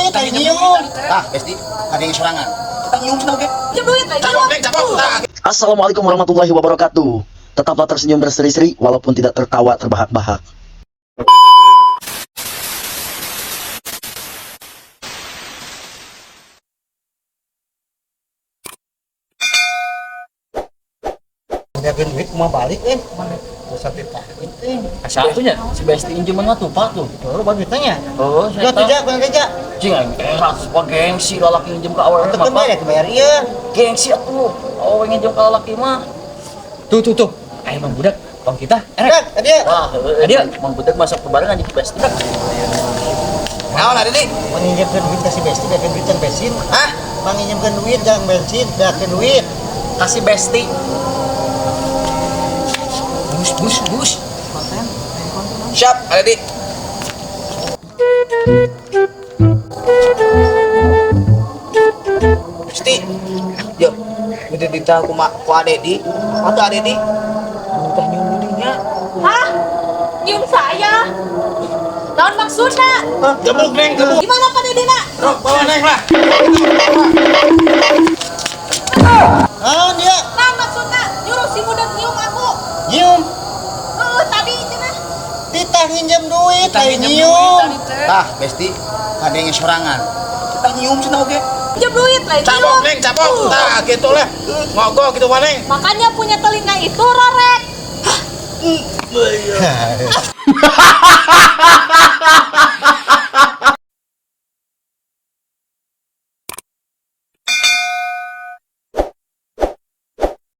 duit, lain nyium. Tah, Besti, ada yang sorangan. Kita nyium cenah oge. Pinjam duit lain Capok, nyium. Neng, capok. Tah. Assalamualaikum warahmatullahi wabarakatuh. Tetaplah tersenyum berseri-seri walaupun tidak tertawa terbahak-bahak. Beakeun duit kumaha balik eh. Sampai pahit eh. Satunya si Besti injeman mah tuh pak tuh. Tuh baru duitnya. Oh, Ya tidak, bang kerja. Cing aing era sebuah gengsi lalaki nginjem ka awewe mah. Tekan Pak. bayar, bayar iya. Gengsi atuh. Awewe nginjem ka lalaki mah. Tuh tuh tuh. Ayo Mang Budak, tong kita. Erek. Dak, tadi ya. Wah, heueuh. Adio. Mang Budek masuk ke barengan jeung si Besti. Naon ada nih? Menginjamkan duit kasih besti, beakeun duit jangan bensin. Hah? Menginjamkan duit jangan bensin, beakeun duit. Kasih Besti. Bus bus bus. Siap, ada di. Besti. Yo, udah ditah ku ku Adedi. Atau Adedi. Tah nyium didinya. Hah? Nyium saya? Naon maksudna? Gebuk, Neng, gebuk. Gimana Pak Deddy nak? Rok, bawa Neng lah. Ah, dia Naon maksudna? Nyuruh si budak nyium aku. nyium. Heeh, tadi cenah. Titah nginjem duit, Titah lain nginjem nyium. Tah, Besti, ada yang sorangan. Kita nyium cenah oge. Pinjam duit lain Capok, nyium. Neng, capok. Tah, gitu lah. Ngogok gitu mah, Neng. Makanya punya telinga itu rorek.